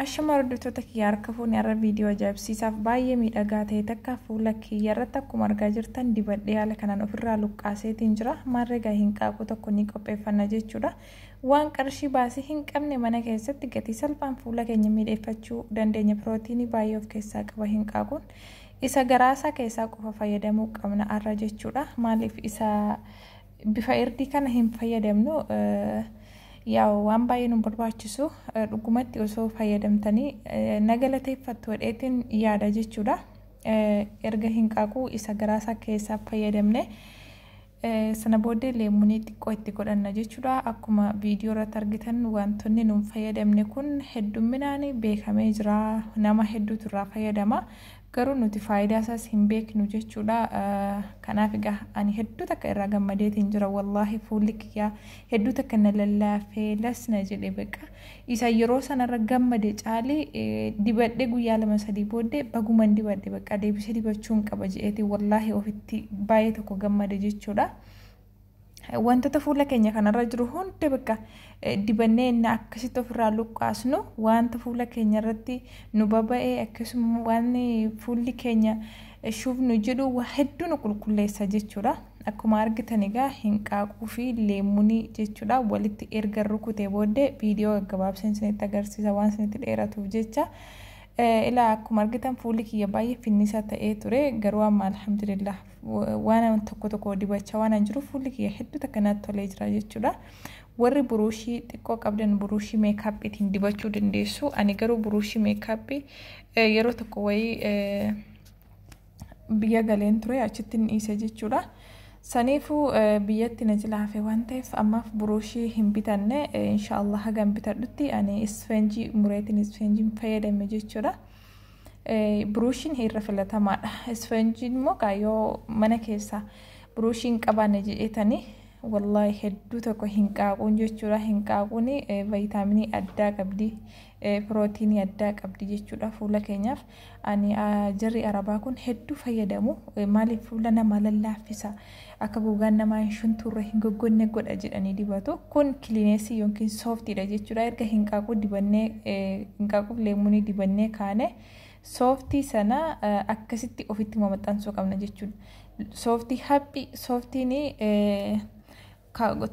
Ashama hordoftoota kiyya, harka fuuni. Har'a viidiyoo ajaa'ibsiisaaf baay'ee miidhagaa ta'e takka fuula kiyya irratti akkuma argaa jirtan dibadhee haala kanaan ofirraa luqqaaseetiin jira. Maarreegaa hinqaaquu tokko ni qopheeffanna jechuudha. Waan qarshii baasii hin qabne mana keessatti gatii salphaan fuula keenya miidheeffachuu dandeenya. Pirootiinii baay'ee of keessaa qaba hinqaaquun. Isa garaasaa keessaa qofa fayyadamuu qabna har'a jechuudha. Maaliif isa bifa irdii kana hin fayyadamnu? Yaa, waan baay'ee nu barbaachisu dhugumatti osoo fayyadamtanii na galateeffattu jedheetiin yaada jechuudha. Erga hinqaaquu isa garaasaa keessaa fayyadamne, sana booddee leemunii xiqqoo itti godhanna jechuudha. Akkuma viidiyoo irratti argitan wantoonni nuun fayyadamne kun heddumminaan beekamee jira. Nama hedduutu irraa fayyadama. Garuu nuti faayidaa isaas hin beeknu jechuudha. Kanaaf egaa ani hedduu takka irraa gammadeetiin jira. Wallaahi, fuulli kiyyaa hedduu takka na lallaafee lasna jedhe beqa. Isa yeroo sanarra gammade caalii dibadhee guyyaa 2-3 booddee baguman dibadhe, beqa deebisee dibachuun qaba jedheeti wallaahi ofitti baay'ee tokko gammade jechuudha. Wantoota fuula keenya kanarra jiru hunda bakka dibannee inni akkasitti ofirraa luqqaasnu, wanta fuula keenya irratti nu baba'ee, akkasuma waan fuulli keenya shuufnu jedhu hedduu nu qulqulleessa jechuudha. Akkuma argitan egaa hinqaaquu fi leemunii jechuudha walitti erga rukutee booddee viidiyoo gaggabaabseen isinitti agarsiisa waan isinitti dheeratuuf jecha. Ilaa, akkuma argitan fuulli kiyya baay'ee finnisa ta'ee ture, garuu amma alhamdulillah waan tokko tokko dibachaa waan hin jiru fuulli kiyya hedduu takka natti tolee jira jechuudha. Warri buruushii xiqqoo qabdan buruushii meekaappiitiin dibachuu dandeessu. Ani garuu buruushii meekaappii yeroo tokko wayii biyya galeen ture, achitti hin dhiise jechuudha. Saniifuu biyyatti na jala hafe waan ta'eef ammaaf buruushii hin bitanne. Inshaallah hagam bitadhutti ani isfeenjii mureetiin isfeenjiin fayyadame jechuudha. Buruushiin irra filatamaadha. Isfeenjiin immoo yoo mana keessa buruushii hin qabaanne jedheetanii, wallaahi hedduu tokko hinqaaquun jechuudha. Hinqaaquun vaayitaaminii addaa qabdi. Pirootiinii addaa qabdi jechuudha fuula keenyaaf. Ani jarri arabaa kun hedduu fayyadamu. Maaliif fuula namaa lallaaffisa? Akka gogaan namaa hin shunturre, hin goggonne godha jedhanii dibatu. Kun kilineesii yookiin sooftiidha jechuudha. Erga hinqaaquu dibannee, hinqaaquuf leemunii dibannee kaane, sooftii sana akkasitti ofitti maxxansuu qabna jechuudha. Sooftii haphii, sooftiin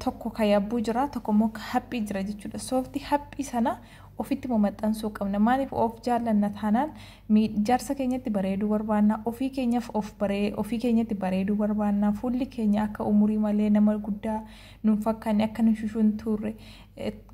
tokko ka yabbuu jira, tokko immoo ka haphii jira jechuudha. Sooftii haphii sana ofitti maxxansuu qabna. Maaliif of jaallanna taanaan jaarsa keenyatti bareeduu barbaanna. Ofii keenyaaf of baree ofii keenyatti bareeduu barbaanna. Fuulli keenya akka umurii malee nama guddaa nuun fakkaanne, akka nu shushuun turre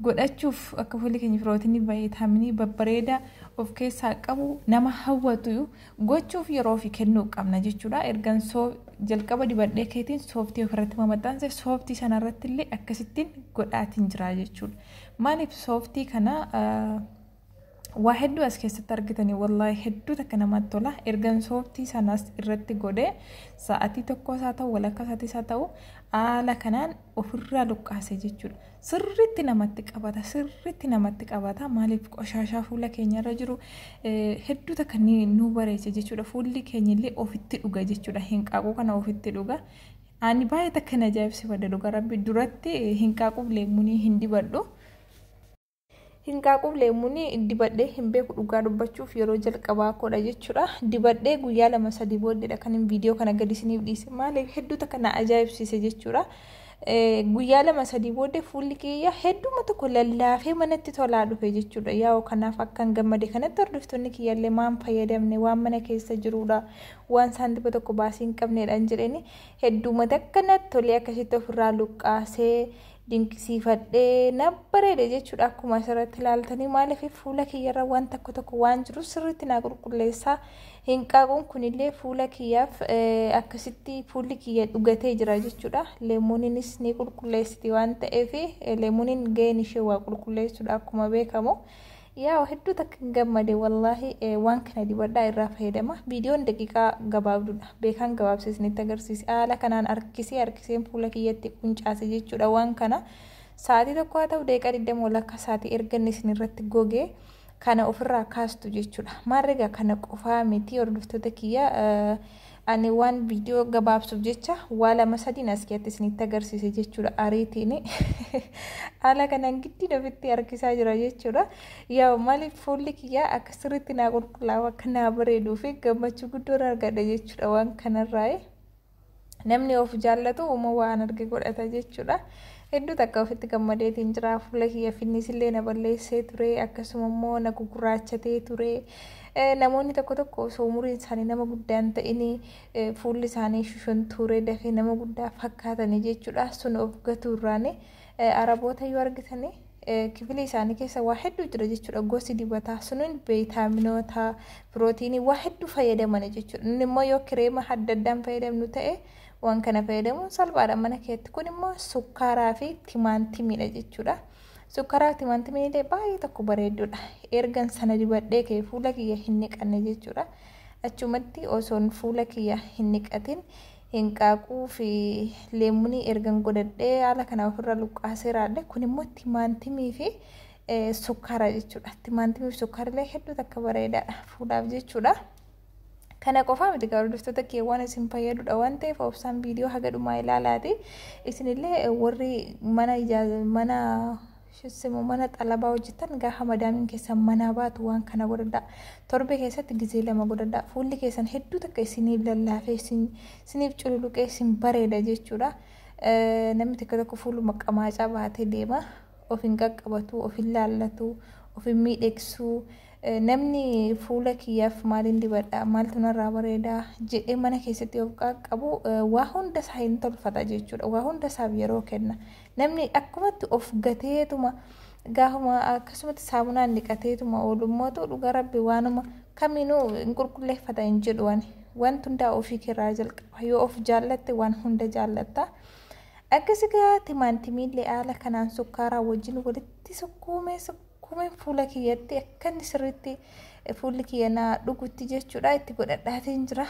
godhachuuf, akka fuulli keenya pirootinii vaayitaaminii babbareedaa of keessaa qabu nama hawwatu gochuuf yeroo ofii kennuu qabna jechuudha. Ergan soo jalqaba dibadhee keetiin sooftii ofirratti maxxanse, sooftii sanarratti illee akkasittiin godhaatiin jira jechuudha. Maaliif sooftii kana waa hedduu as keessatti argitanii, wallaahi hedduu takka namatti tola. Ergan sooftii sanas irratti godhee sa'aatii 1 isaa ta'u, walakkaa isaatii isaa ta'u, haala kanaan ofirraa luqqaase jechuudha. Sirriitti namatti qabata, sirriitti namatti qabata. Maaliif qoshaashaa fuula keenyarra jiru hedduu takka nu bareecha jechuudha. Fuulli keenya illee ofitti dhuga jechuudha. Hinqaaquu kana ofitti dhuga. Ani baay'ee takka na ajaa'ibsiifadha, dhuga rabbi, duratti hinqaaquuf leemunii hin dibadhu. Hinqaaquuf leemunii dibadhee hin beeku, dhugaa dubbachuuf yeroo jalqabaa koodha jechuudha. Dibadhee guyyaa 2-3 booddeedha kan viidiyoo kana gadi isiniif dhiise. Maaliif hedduu takka na ajaa'ibsiise jechuudha. Guyyaa 2-3 booddee fuulli kiyya hedduma tokko lallaafee manatti tolaa dhufe jechuudha. Yaa'u, kanaaf akkan gammade kanatti hordoftoonni kiyyallee maan fayyadamne, waan mana keessa jirudha, waan saantiba tokko baasii hin qabnedha jedheni hedduma takka natti tolee akkasitti ofirraa luqqaasee dinqisiifadhee na bareede jechuudha. Akkuma asirratti ilaaltanii, maaliif fuula kiyyarra waan tokko tokko waan jiru sirriitti naa qulqulleessaa. Hinqaaquun kunillee fuula kiyyaaf akkasitti fuulli kiyya dhugatee jira jechuudha. Leemuuniinis ni qulqulleessiti waan ta'eef, leemuuniin gaheen ishee waa qulqulleessuudha akkuma beekamu. Yaa, hedduu takka hin gammade wallaahi. Waan kana dibadhaa, irraa fayyadama. Viidiyoon daqiiqaa gabaabduudha. Beekaan gabaabsee isinitti agarsiise. Haala kanaan harkisee harkiseen fuula kiyyatti quncaase jechuudha waan kana. Sa'aatii 1 haa ta'u, daqiiqaa 20, walakkaa sa'aatii erga inni isin irratti gogee kana ofirraa kaastu jechuudha. Maarreegaa kana qofaa miti, hordoftoota kiyya. Ani waan viidiyoo gabaabsuuf jecha waa lama sadiin as keessatti isinitti agarsiise jechuudha. Ariitiin haala kanaan giddiin ofitti harkisaa jira jechuudha. Yaa maaliif fuulli kiyyaa akka sirriitti naa qulqullaa'u akka naa bareeduu fi gammachuu guddoon argadha jechuudha waan kanarraa. Namni of jaallatu uuma waan arge godhata jechuudha. Hedduu takka ofitti gammadeetiin jira. Fuula kiyya finniisillee na balleessee ture, akkasuma immoo na gugurraachatee ture. Namoonni tokko tokko osoo umuriin isaanii nama guddaa hin ta'in fuulli isaanii shushuntuuree dafee nama guddaa fakkaatanii jechuudha. Sun of gatuu irraan Araboota yoo argitanii kifilii isaanii keessa waa hedduu jira jechuudha. Gosi dibataa sunuun viitaaminoota, pirootiinii waa hedduu fayyadaman jechuudha. Inni immoo yoo kireema adda addaan fayyadamnu ta'e waan kana fayyadamuun salphaadha mana keetti. Kun immoo sukkaaraa fi timaantimiidha jechuudha. Sukkaaraa fi timaantimiin illee baay'ee tokko bareedduudha. Ergan sana dibadhee ka'e fuula kiyya hin niqanne jechuudha. Achumatti osoon fuula kiyya hin niqatin hinqaaquu fi leemunii ergan godhadhee haala kana ofirra luqqaasee raadhe. Kun immoo timaantimii fi sukkaara jechuudha. Timaantimii fi sukkaara illee hedduu takka bareedaadha fuulaaf jechuudha. Kana qofaa miti garuu hordoftoota kee waan isin fayyadudha waan ta'eef obsaan viidiyoo haga dhumaa ilaalaati. Isinillee warri mana mana simu mana xalabaa hojjetan gaafa madaamiin keessan manaa baatu waan kana godhadhaa. Torbee keessatti gizee lama godhadhaa. Fuulli keessan hedduu takka isiniif lallaafee isiniif cululuqee isin bareeda jechuudha. Namni tokko tokko fuuluma qamaacaa baatee deema. Of hin qaqqabatu, of hin laallatu, of hin miidhagsu. Namni fuula kiyyaaf maaliin dibadha, maaltu narraa bareeda jedhee mana keessatti of qaqqabu waa hunda isaa hin tolfata jechuudha. Waa hunda isaaf yeroo kenna. Namni akkumatti of gateetuma gaafuma akkasumatti saamunaan dhiqateetuma oolummootu dhuga rabbi waanuma kamiinuu hin qulqulleeffata hin jedhu ani. Wanti hundaa ofii keerraa jalqaba. Yoo of jaallatte waan hunda jaallatta. Akkas egaa timaantimiillee haala kanaan sukkaaraa wajjin walitti sukkuumee sukkuumee fuula kiyyatti akka inni sirriitti fuulli kiyya naa dhugutti jechuudha itti godhadhaatiin jira.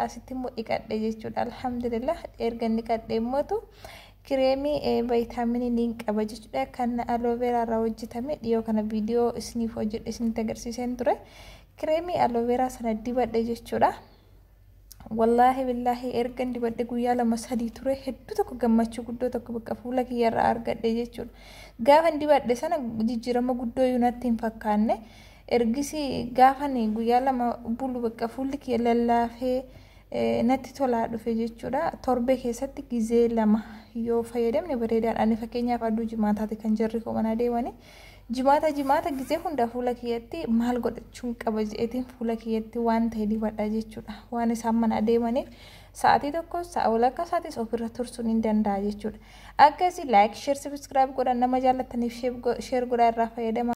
Asitti immoo dhiqadhe jechuudha. Alhamdulillah erga dhiqadhe immootu kireemii vaayitaaminii niin qaba jechuudha. Kan alooveeraa irraa hojjetame dhiyoo kana viidiyoo isiniif hojjedhe isinitti agarsiiseen ture. Kireemii alooveeraa sana dibadhe jechuudha. Wallaahi billaahi ergan dibadhe guyyaa lama sadii ture hedduu tokko gammachuu guddoo tokko bakka fuula kiyyarraa argadhe jechuudha. Gaafan dibadhe sana jijjiirama guddoo iyyuu natti hin fakkaanne. Ergisii gaafan guyyaa lama bulu bakka fuulli kiyya lallaafee natti tolaa dhufe jechuudha. Torbee keessatti gizee lama yoo fayyadamne bareedaadha. Ani fakkeenyaaf aduu jimaataati kan jarri koo mana deemani. Jimaata jimaata gizee hunda fuula kiyyatti maal godhachuun qaba jedheetiin fuula kiyyatti waan ta'e dibadha jechuudha. Waan isaan mana deemaniif sa'aatii tokko sa'a walakkaa sa'aatis ofirra tursuun hin danda'a jechuudha. Akkasii like, share, subscribe godhan nama jaallattaniif share godhaa irraa fayyadama.